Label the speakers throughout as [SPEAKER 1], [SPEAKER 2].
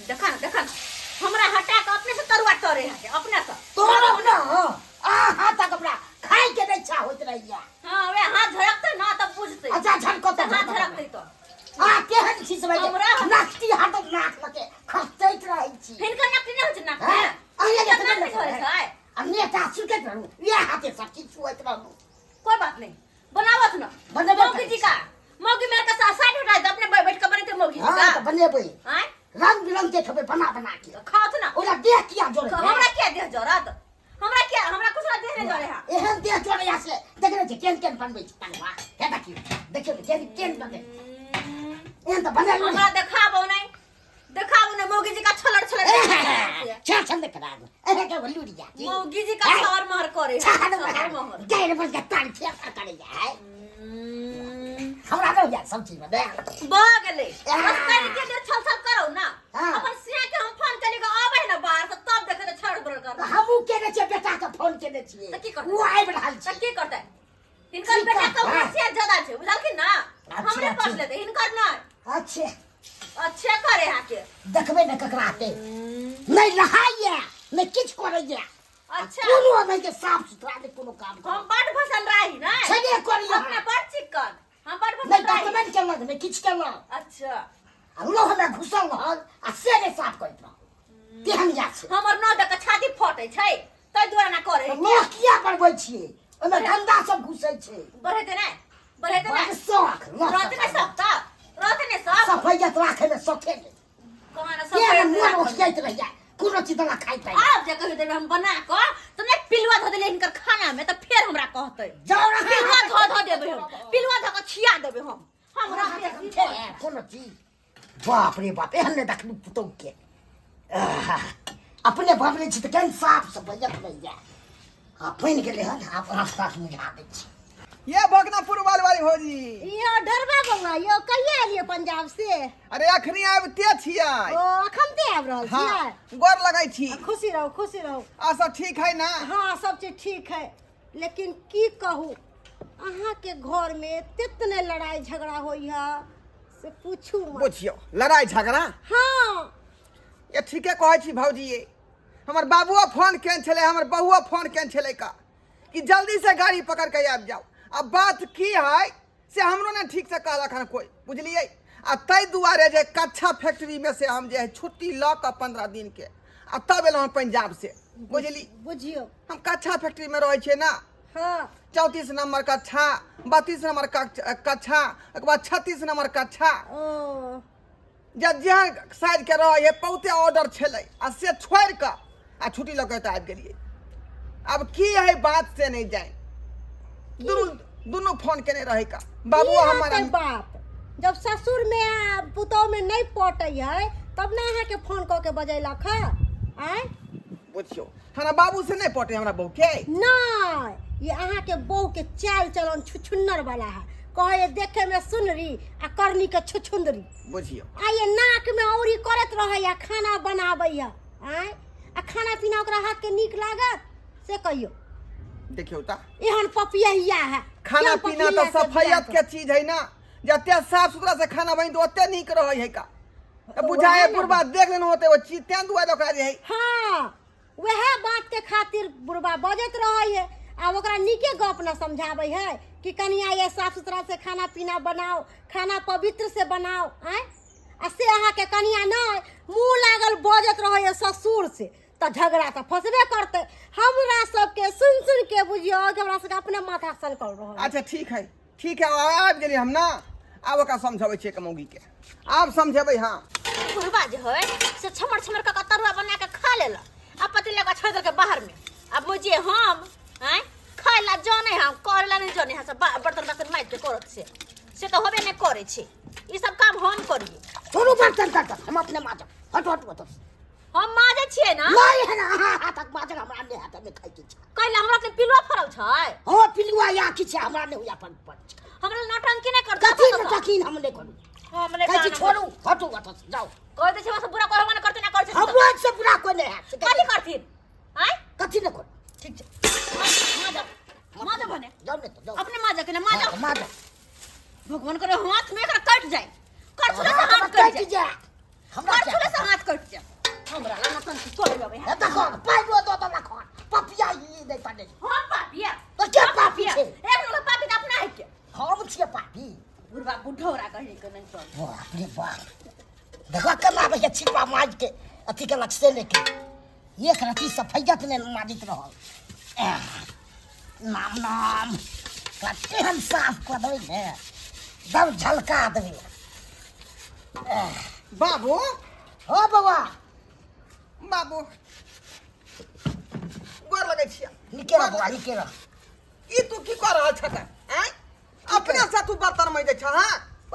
[SPEAKER 1] देखा ना, देखा ना, हमरा हटा के अपने से तरुआ तरे है अपने से।
[SPEAKER 2] तोरब न आ हाथक हमरा खाय के नहि इच्छा होइत रहैया।
[SPEAKER 1] हाँ, वे हाथ झड़कते ना तब बुझते।
[SPEAKER 2] अच्छा, झड़कते।
[SPEAKER 1] हाथ झड़कते तो
[SPEAKER 2] आ केहन छी सब
[SPEAKER 1] हमरा-
[SPEAKER 2] नकटी हाथक नाक लके खसैत रहै छी।
[SPEAKER 1] हिनकर नकटी नहि होइ छै नाक
[SPEAKER 2] हैं?
[SPEAKER 1] मे।
[SPEAKER 2] अहिया
[SPEAKER 1] हिनकर
[SPEAKER 2] जतने
[SPEAKER 1] नाक नहि होइ छै।
[SPEAKER 2] आ नेता सुतैत रहू, इएह हाथे सब चीज छुअैत रहू।
[SPEAKER 1] कोई बात नहीं, बनावत न।
[SPEAKER 2] बनेबे
[SPEAKER 1] मौगी
[SPEAKER 2] करै
[SPEAKER 1] जी का मौगी मेरे का साइड हटा दे, अपने बैठ के बनेते मौगी जी
[SPEAKER 2] हाँ
[SPEAKER 1] का।
[SPEAKER 2] तऽ बनेबै।
[SPEAKER 1] आय?
[SPEAKER 2] रंग बिरंग के खेबै बना बना के।
[SPEAKER 1] तो खाओ ना।
[SPEAKER 2] ओकरा देह किया जोड़े?
[SPEAKER 1] हमरा क्या देह जरत? हमरा क्या, हमरा कुछ ना देह नहीं जरे है।
[SPEAKER 2] एहन देह जोड़े से देखने छी केहन केहन बनबै छी तलवा। हे देखियौ, देखियौ ने केहन केहन बने। एहन तऽ बनेलहुँ
[SPEAKER 1] हमरा
[SPEAKER 2] नहि।
[SPEAKER 1] देखाबो नहीं, देखाबो नहीं मौगी जी का छलड़ छलड़।
[SPEAKER 2] छा छंद करा एहे के लुरिया जी।
[SPEAKER 1] मौगी जी का छर महर करे है,
[SPEAKER 2] छाड़
[SPEAKER 1] छर महर।
[SPEAKER 2] गैर बन के ताल खेत करे है। हमरा नहि होइया सब चीज बने।
[SPEAKER 1] भऽ गेलै, बस कनि के देर छल छल करू ना।
[SPEAKER 2] हाँ।
[SPEAKER 1] अपन सिया के हम फोन करी के आबै ना बाहर से, तब देखे तऽ छड़ बड़ कर।
[SPEAKER 2] हमहूँ केने छियै, बेटा के फोन केने छियै।
[SPEAKER 1] तऽ की करतै?
[SPEAKER 2] ओ आबि रहल
[SPEAKER 1] तऽ
[SPEAKER 2] छै।
[SPEAKER 1] की करतै? हिनकर
[SPEAKER 2] की
[SPEAKER 1] बेटा के
[SPEAKER 2] करतै?
[SPEAKER 1] होशियार ज्यादा छै, बुझलखिन ना?
[SPEAKER 2] अच्छा,
[SPEAKER 1] हमरे
[SPEAKER 2] अच्छा।
[SPEAKER 1] पास लेतै, हिनकर नहि।
[SPEAKER 2] अच्छे।
[SPEAKER 1] अच्छे करे अहाँके।
[SPEAKER 2] देखबै ने ककरा हेतै। नहि नहाइया नहि किछु करैया।
[SPEAKER 1] अच्छा।
[SPEAKER 2] कोनो नहि के साफ सुथरा, नहि कोनो काम
[SPEAKER 1] हम
[SPEAKER 2] करत।
[SPEAKER 1] बड भसन राही ने।
[SPEAKER 2] छेबे करी अहाँ।
[SPEAKER 1] अपना बड चिक्कन, हम बड
[SPEAKER 2] नहि
[SPEAKER 1] भसन राही।
[SPEAKER 2] दतमनि केलक, नहि किछु केलक।
[SPEAKER 1] अच्छा।
[SPEAKER 2] आ लोहमे घुसल रहल आ से नहि साफ करैत रहल, तेहन या छै।
[SPEAKER 1] हमर न देख के छाती फटै छै, ताहि दुआरे ना करे।
[SPEAKER 2] तऽ लोह किया बनबै छियै? ओहिमे गन्दा सब घुसै छै।
[SPEAKER 1] बढ़ेते नहि, बढ़ेते
[SPEAKER 2] बड़
[SPEAKER 1] नहि।
[SPEAKER 2] शौख लोह
[SPEAKER 1] रहते नहि सब तऽ रहते नहि सब।
[SPEAKER 2] सफैयत राखै मे शौखे नहि।
[SPEAKER 1] कहाँ ना
[SPEAKER 2] किया ने
[SPEAKER 1] सफैयत
[SPEAKER 2] मोन
[SPEAKER 1] राखल।
[SPEAKER 2] ओकियाइत रहैया कोनो चीज दला खाइत रहैया।
[SPEAKER 1] आब जे कहियो देबै हम बना कऽ तऽ नहि पिलुआ धऽ देलियै हिनकर खाना मे, तऽ फेर हमरा कहतै।
[SPEAKER 2] जाउ ना।
[SPEAKER 1] पिलुआ धऽ धऽ देबै हम, पिलुआ धऽ कऽ खिया देबै हम। हमरा
[SPEAKER 2] हाथक
[SPEAKER 1] बेसी
[SPEAKER 2] खेबै कोनो चीज। बाप रे बाप, एहन नहि देखलू पुतहु के। आहा, अपने बनबै छी तऽ केहन साफ सफैयत रहैया। आ बनि गेलै हन, आब रास्ता से बुझा दै छी।
[SPEAKER 3] ये भगनापुर वाल वाली भौजी।
[SPEAKER 4] यो डरबा बौआ, यो कहिया एलियै पंजाब से?
[SPEAKER 3] अरे अखनी आबिते छियै।
[SPEAKER 4] ओ अखन ते आबि रहल
[SPEAKER 3] हाँ,
[SPEAKER 4] छियै?
[SPEAKER 3] गोर लगै छी।
[SPEAKER 4] खुशी रहू, खुशी रहू।
[SPEAKER 3] आ सब ठीक है ना?
[SPEAKER 4] हाँ, सब चीज ठीक है, लेकिन की कहू, अहाँके घर में एतेक ने लड़ाई झगड़ा होइ है से पूछू मत।
[SPEAKER 3] बुझियौ लड़ाई झगड़ा?
[SPEAKER 4] हाँ।
[SPEAKER 3] ये ठीके कहै छी भौजी, ये हमर बाबुओ फोन केने छलै, हमर बहुओ फोन केने छलै का कि जल्दी से गाड़ी पकड़ के आबि जाओ। आ बात की है से हमरो ने ठीक से कहलक हन कोई, बुझलियै? आ ताहि दुआरे जे कच्छा फैक्ट्री में से हम जे है छुट्टी लऽ कऽ 15 दिन के आ तब एलहुँ हन पंजाब से, बुझली?
[SPEAKER 4] बुझियौ।
[SPEAKER 3] हम कच्छा फैक्ट्री में रहै छियै ना।
[SPEAKER 4] हाँ।
[SPEAKER 3] 34 नंबर कच्छा, 32 नंबर कच्छा, ओकर बाद 36 नंबर कच्छा।
[SPEAKER 4] ओ।
[SPEAKER 3] जे जेहन साइज के रहै है बहुते ऑर्डर छलै आ से छोड़ि कऽ आ छुट्टी लऽ कऽ एतऽ आबि गेलियै। आब की है बात से नहि जाय। दुनू दुनू फोन केने रहै का बाबू
[SPEAKER 4] की
[SPEAKER 3] हमर।
[SPEAKER 4] रहतै बात, जब ससुर में आ पुतोह में नहीं पटै है तब ना अहाँके फोन कऽ के बजेलक है? आँय?
[SPEAKER 3] बुझियौ हमरा बाबू से नहीं पटे हमरा बहू के।
[SPEAKER 4] नहीं, ये अहाँके बहू के चाल चलन छुछुन्नर वाला है। कहे देखे में सुनरी आ करनी के छुछुंदरी।
[SPEAKER 3] बुझियौ।
[SPEAKER 4] आ ये नाक में औरी करत रहै आ खाना बनाबै है। आँय, आ खाना पीना ओकरा हाथ के नीक लागत से कहियौ?
[SPEAKER 3] देखियौ ता
[SPEAKER 4] एहन पपियहिया है।
[SPEAKER 3] खाना
[SPEAKER 4] केहन
[SPEAKER 3] पीना
[SPEAKER 4] पपियहिया
[SPEAKER 3] तऽ
[SPEAKER 4] से बियाह
[SPEAKER 3] सफैयत के चीज है ना, जते साफ सुथरा से खाना बनि तऽ ओते नीक रहै है का। तऽ
[SPEAKER 4] तऽ
[SPEAKER 3] बुझाए
[SPEAKER 4] वएह ने।
[SPEAKER 3] बुढ़बा देख लेने होते ओ चीज, तें दुआरे ओकरा जे है।
[SPEAKER 4] हाँ, वएह बात के खातिर बुढ़बा बजैत रहै है। आ ओकरा नीके गप न समझाबै है कि कनिया ये साफ सुथरा से खाना पीना बनाओ, खाना पवित्र से बनाओ। आँय, आ से अहाँके कनिया नहि मुँह लागल बजैत रहै है ससुर से, तऽ झगड़ा तऽ फंसबे करतै। हमरा सबके सुनि सुनि के बुझियौ कि हमरा सबके अपने माथा सनकल रहल।
[SPEAKER 3] अच्छा ठीक है, ठीक है, आबि गेलियै हम ना। आब ओकरा समझबै छियै मौगी के, आब समझेबै। हाँ।
[SPEAKER 1] बुढ़बा जे है से छमर छमर कऽ के तरुआ बना के खा लेलक आ पतिला के छोड़ि देलकै बाहर में। आब मुझे हम आँय खाय ला जाने हम करे ला नहीं जाने हम सब बर्तन बासन माजि के करत से से तऽ होबे नहि करै छै। ई सब काम हम करियै।
[SPEAKER 2] छोड़ू बर्तन तर्तन, हम अपने माजब। हटू हटू हटू।
[SPEAKER 1] हम माजै छियै ना।
[SPEAKER 2] नहीं है ना, अहाँ हाथक माजब हमरा नहि हाथ में खाइ के छै।
[SPEAKER 1] कैला हमरा के पिलुआ फड़ल छै?
[SPEAKER 2] हाँ, पिलुआ या किछु हमरा नहि होइया पर पर।
[SPEAKER 1] हमरा नौटंकी नहि करतै।
[SPEAKER 2] कथी नौटंकी हम नहि करू?
[SPEAKER 1] हम नहि
[SPEAKER 2] कहै छी
[SPEAKER 1] जानब।
[SPEAKER 2] छोड़ू, हटू हटू जाउ।
[SPEAKER 1] कह दै छै बस बुरा करबो नहि करतै ना करै छै।
[SPEAKER 2] हमरो से बुरा कोई नहि हैत।
[SPEAKER 1] कथी करथिन? आँय?
[SPEAKER 2] कथी नहि करू।
[SPEAKER 1] ठीक छै, माजब माजब भने।
[SPEAKER 2] जाउ ने तऽ जाउ।
[SPEAKER 1] अपने माजब के ने माजब।
[SPEAKER 2] हाँ, माजब।
[SPEAKER 1] भगवान करे हाथ में एकरा कटि जाए, करछुले से हाथ
[SPEAKER 2] हाथ
[SPEAKER 1] कटि
[SPEAKER 2] कटि
[SPEAKER 1] जाए।
[SPEAKER 2] जाए। हमरा
[SPEAKER 1] करछुले से हाथ कटि जायत। हमरा ला नौटंकी करे अबै है।
[SPEAKER 2] देखो पाइयो दऽ देलक हन पपिया ई नहि पड़ै।
[SPEAKER 1] हम पापिया?
[SPEAKER 2] तऽ के पापी छै?
[SPEAKER 1] एक नंबर पापी तऽ अपना है के।
[SPEAKER 2] हम छियै पापी?
[SPEAKER 1] बुढ़वा बुढ़ौरा कहीं के नहीं चल।
[SPEAKER 2] बाप रे बाप, देखो केना आबै छै छिपा माज के अथी केलक से लेके एक रति सफैयत नहि माजैत रहल। एह, नाम नाम कते हम साफ कऽ देबै ने, दम झलका देबै।
[SPEAKER 3] बाबू।
[SPEAKER 2] हो बौआ।
[SPEAKER 3] बाबू, गोर लगै छियै।
[SPEAKER 2] नीके रह बौआ, नीके रह।
[SPEAKER 3] ई तू की कऽ रहल छह आँय? अपने से तू बर्तन मजै छह? हाँ।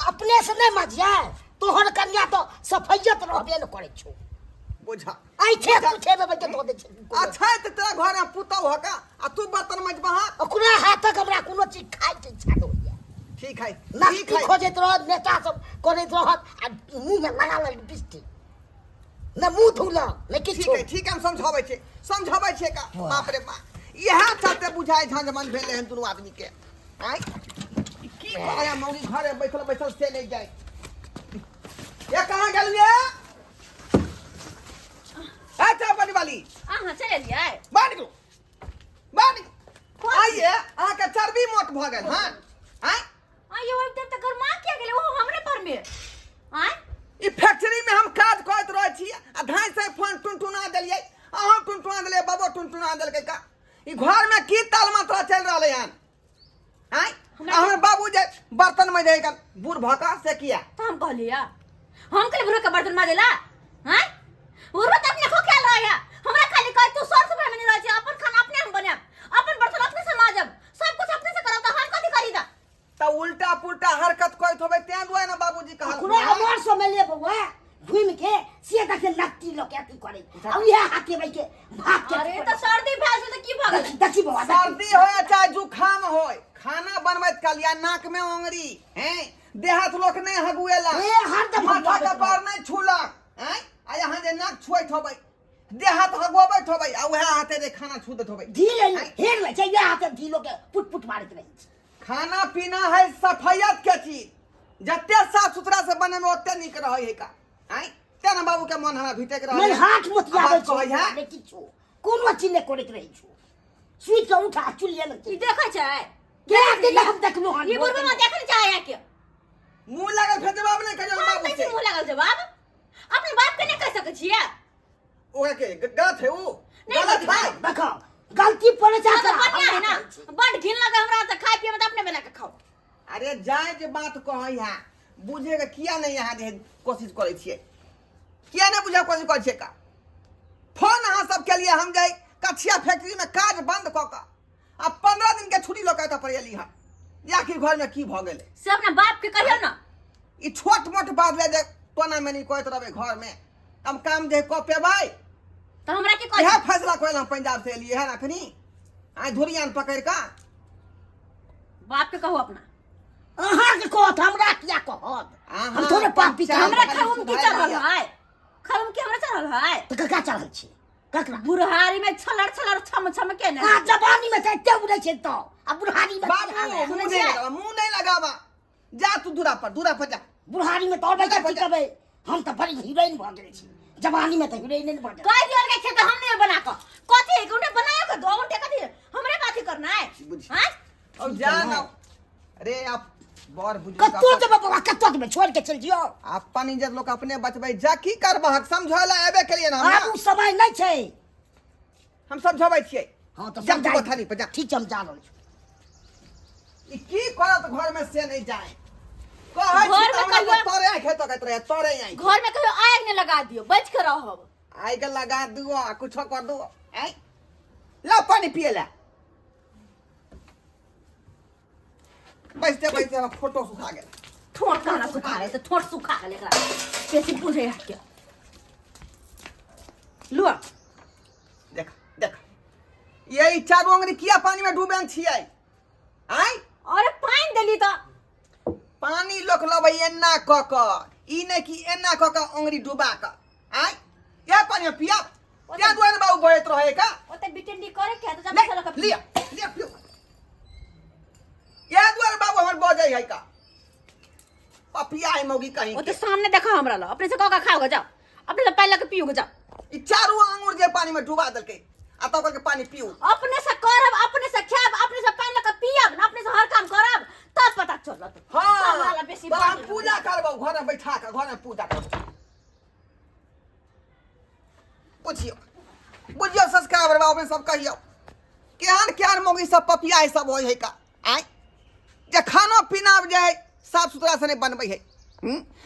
[SPEAKER 2] अपने से नहि मजियै, तोहर कन्या तऽ सफैयत रहबे ने करै छौ।
[SPEAKER 3] बुझा
[SPEAKER 2] ऐठे पुछे में बैठ दऽ दै छै।
[SPEAKER 3] अच्छा, तऽ तोरा घर में पुतहु हका आ तू बर्तन मजबह?
[SPEAKER 2] ओकरा हाथक हमरा कोनो चीज खाइके इच्छा नहि होइए।
[SPEAKER 3] ठीक है। ठीक
[SPEAKER 2] नास्ती
[SPEAKER 3] है।
[SPEAKER 2] खोजैत रहत, नेता सब करैत रहत आ मुँह में लगा लग लिपस्टिक, ने मुँह धुलक ने
[SPEAKER 3] ठीक
[SPEAKER 2] किछु।
[SPEAKER 3] है, ठीक है, हम समझाबै छियै, समझाबै छियै का।
[SPEAKER 2] वाह।
[SPEAKER 3] बाप रे बाप, इएह चलते बुझाइ झांझमन भेलै हन दुनू आदमी के। आँय, ई की कहै मौगी घरे बैठल बैठल से नहि जाइ। ये कहाँ गेलियै? अच्छा बनी वाली।
[SPEAKER 1] अहाँ चलि एलियै?
[SPEAKER 3] बाहर निकलू, बाहर निकलू। आइए अहाँके चर्बी मोट भऽ गेल हन? आँय?
[SPEAKER 1] आइयो ओहि तऽ गरमा किया गेलै ओहो हमरे पर में? आँय?
[SPEAKER 3] ई फैक्ट्री में हम काज करैत रहै छी आ धाइ से फोन टुनटुना देलियै, अहाँ टुनटुना देलियै, बाबो टुनटुना देलकै का। ई घर में की ताल मात्रा चलि रहलै हन? आँय, आ हमर बाबू जे बर्तन में जाय बूढ़ भऽ कऽ, से किया?
[SPEAKER 1] तऽ हम कहलियै, हम कहलियै बुढ़ो के बर्तन माजे ला? आँय, बुढ़ो तऽ अपने खोखियाल रहै है। हमरा खाली कहै तू सर सफाई में नहीं रहै छै, अपन खाना अपने हम बनायब, अपन बर्तन अपने से माजब, सब कुछ अपने से करब, तऽ हम कथी करी? तऽ
[SPEAKER 3] तऽ उल्टा पुल्टा हरकत करैत होबै तें दुआरे ने बाबूजी कहलखुन।
[SPEAKER 2] अखनो हमर समय ले बौआ घुमि के से देखे लत्ती लऽ के अथी करै आ इएह हाथे बैठ के भात के
[SPEAKER 1] अरे तऽ सर्दी भए गेल तऽ की भऽ गेल?
[SPEAKER 2] देखी, देखी बौआ, देखी।
[SPEAKER 3] सर्दी होय चाहे जुकाम होय, खाना बनबैत काल या नाक में ओंगरी हैं, देहात लोक नहीं हगुएला।
[SPEAKER 2] ए, हरदम
[SPEAKER 3] माथा
[SPEAKER 2] हगुआबैत
[SPEAKER 3] कपार नहीं छूलक हैं, आ यहाँ जे नाक छुएत होबै, देह हाथ हगुआबैत होबै आ उएह हाथे जे खाना छू दैत होबै।
[SPEAKER 2] ढील हेर लै छै, इएह हाथे ढीलो के पुट पुट मारैत रहै छै।
[SPEAKER 3] खाना पीना है सफैयत के चीज, जते साफ सुथरा से बनेबै ओते नीक रहै है का। आँय, तें ने बाबू के मन हमरा भीतक रहै।
[SPEAKER 2] नहि हाथ मोतियाबै
[SPEAKER 3] आवाज कहै है।
[SPEAKER 2] छै, नहि किछु कोनो चीज नहि करैत रहै छौ। सुति कऽ उठा चुल्हिए लग।
[SPEAKER 1] ई देखै छै?
[SPEAKER 2] के दिन हम देखलहुँ हन?
[SPEAKER 1] ई बुढ़बा में देखै चाहे के
[SPEAKER 3] मुंह लागल फेर जवाब नहि कहियो
[SPEAKER 1] हम
[SPEAKER 3] बाबू
[SPEAKER 1] कैसे
[SPEAKER 3] से।
[SPEAKER 1] मुंह लागल जवाब? अपने बाप के नहीं कह सकै छियै?
[SPEAKER 3] ओकरा के गलत है ऊ?
[SPEAKER 1] नहीं,
[SPEAKER 3] गलत
[SPEAKER 1] गलत
[SPEAKER 3] है।
[SPEAKER 2] देखो गलती पड़े
[SPEAKER 1] हाँ,
[SPEAKER 2] छै।
[SPEAKER 1] तऽ बढ़िया है ना, बड घिन लगे हमरा तऽ खाय पिए में तऽ अपने बना के खाओ।
[SPEAKER 3] अरे जाय जे बात कहै है बुझे के किया नहीं यहाँ जे कोशिश करै छियै, किया नहीं बुझे कोशिश करै छियै का? फोन अहाँ सब के लिए हम जाय कछिया फैक्ट्री में काज बंद कऽ कऽ आ 15 दिन के छुट्टी लऽ कऽ एतऽ पर एली हँ, जे आखिर घर में की भऽ गेलै।
[SPEAKER 1] से अपना बाप के कहियौ ना।
[SPEAKER 3] ई छोट मोट बात ले जे टोना मेनी करैत रहबै घर में, हम काम जे कऽ पेबै?
[SPEAKER 1] तऽ हमरा की कहै?
[SPEAKER 3] इएह फैसला करै हम पंजाब से एलियै हन अखनी आइ धुरियान पकड़ि कऽ।
[SPEAKER 1] बाप के कहू अपना।
[SPEAKER 2] अहाँके कहत, हमरा किया कहत?
[SPEAKER 3] अहाँ
[SPEAKER 2] हम थोड़े पापी छी।
[SPEAKER 1] हमरा
[SPEAKER 3] खाली
[SPEAKER 1] खरुम की
[SPEAKER 3] सुधारि
[SPEAKER 1] चढ़ल
[SPEAKER 3] लिअ।
[SPEAKER 1] है? खरुम की हमरा चढ़ल है?
[SPEAKER 2] तऽ ककरा चढ़ल छै? ककरा?
[SPEAKER 1] बुढ़हारी में छलर छलर छम छम के ने।
[SPEAKER 2] आ जवानी में तऽ एते उड़ै छै तऽ आ बुढ़ारी में की हाल
[SPEAKER 3] बाबू
[SPEAKER 2] है?
[SPEAKER 3] मुँह नहीं लगावा, मुँह नहीं लगावा, जा तू दूरा पर, दूरा पर जा।
[SPEAKER 2] बुढ़ारी में तऽ और
[SPEAKER 3] जा,
[SPEAKER 2] की
[SPEAKER 3] जा।
[SPEAKER 2] करबै? हम तऽ बड़ी हीरोइन भऽ गेल छी, जवानी में तऽ हीरोइन नहि भऽ गेल।
[SPEAKER 1] कह दियो के खेत हम नहीं बना के कथी है कि उन्हें बनायो के दो घंटे कथी हमरे बात करना है?
[SPEAKER 3] बुझ।
[SPEAKER 1] हाँ?
[SPEAKER 3] अब जा ना। अरे आप बड़ बुजुर्ग।
[SPEAKER 2] कतौ जेबै बौआ, कतौ जेबै? छोड़ि के चलि जियौ?
[SPEAKER 3] अपन इज्जत लोक अपने बचबै। जा, की करबहक? समझौला एबे केलियै ना हम।
[SPEAKER 2] आब उ समय नहि छै।
[SPEAKER 3] हम समझाबै छियै।
[SPEAKER 2] हँ तऽ
[SPEAKER 3] जा तू
[SPEAKER 2] समझाइ।
[SPEAKER 3] कोठारी पर जा।
[SPEAKER 2] ठीक छै, हम जा रहल छी।
[SPEAKER 3] ई की करत घर में से नहीं जाए कहै छी।
[SPEAKER 1] घरमे
[SPEAKER 3] तऽ हमरा
[SPEAKER 1] कहियो-
[SPEAKER 3] तोरे आँखि तकैत रहै, तोरे आँखि।
[SPEAKER 1] घर में कहियो आग नहीं लगा दियो, बच के रहब।
[SPEAKER 3] आगि लगा दियो आ कुछो कर दियो। आँय, ला पानी पिए ला। बैसते बैसते हमरा फोटो सुखा गेल।
[SPEAKER 1] ठोर कहाँ सुखा गेल? तऽ ठोर सुखा गेल एकरा बेसी बुझे के लुआ।
[SPEAKER 3] देख देख, ये चारू अंगुरी किया पानी में डूबल छियै? आँय?
[SPEAKER 1] अरे पानि देली तऽ।
[SPEAKER 3] पानी लोक लबै एना कऽ कऽ, ई नहि कि एना कऽ कऽ अंगुरी डुबा कऽ। आँय, इएह पानी में पियब? तें दुआरे ने बाबू बहैत रहै का।
[SPEAKER 1] ओते बिटंडी करे के है तऽ
[SPEAKER 3] ले
[SPEAKER 1] जब लऽ
[SPEAKER 3] लिअ लिअ पियौ। इएह दुआरे बाबू हमर बजै है का, पपिया है मौगी कहीं
[SPEAKER 1] ओते सामने देखा हमरा ल, अपने से कऽ के खाओ, जाओ। अपने से पानि लऽ के पियू जाओ।
[SPEAKER 3] ई चारू आंगुर जे पानी में डुबा देलकै आ तब कहलकै पानी पीऊ।
[SPEAKER 1] अपने से करब, अपने से खायब, अपने से पानि लऽ के पियब ने, अपने से हर काम करब तब पता चलत।
[SPEAKER 3] हाँ,
[SPEAKER 1] हमरा बेसी
[SPEAKER 3] तोरा हम
[SPEAKER 1] बात
[SPEAKER 3] पूजा करबौ घर में बैठा के, घर में पूजा करबौ। बुझियौ बुझियौ सब्सक्राइबर बाबू सब कहियौ केहन केहन मौगी सब पपिया सब होइ है का आँय जे खाना पीना जे है साफ सुथरा से नहीं बनबै है,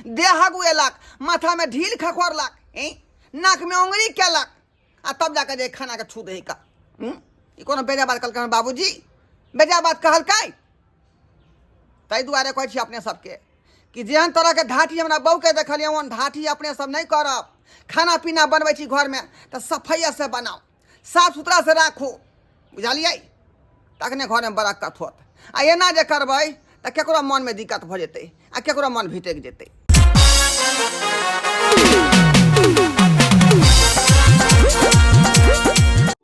[SPEAKER 3] देह हगुएलक, माथा में ढील खखोरलक, नाक में उंगली केलक आ तब जाके जे खाना के छू दे का। ई कोनो बेजा बात कहलकै बाबूजी? बेजा बात कहलकै? ताहि दुआरे कहै छी अपने सबके कि जेहन तरहके ढाठी हमरा बहूके देखलियै ओहन ढाठी अपने सब नहि करब। खाना पीना बनबै छी घरमे तऽ सफैया से बनाउ, साफ सुथरा से राखू, बुझलियै? तखने घरमे बरक्कत होत। आ एना जे करबै तऽ केकरो मनमे दिक्कत भऽ जेतै आ केकरो मन भटकि जेतै।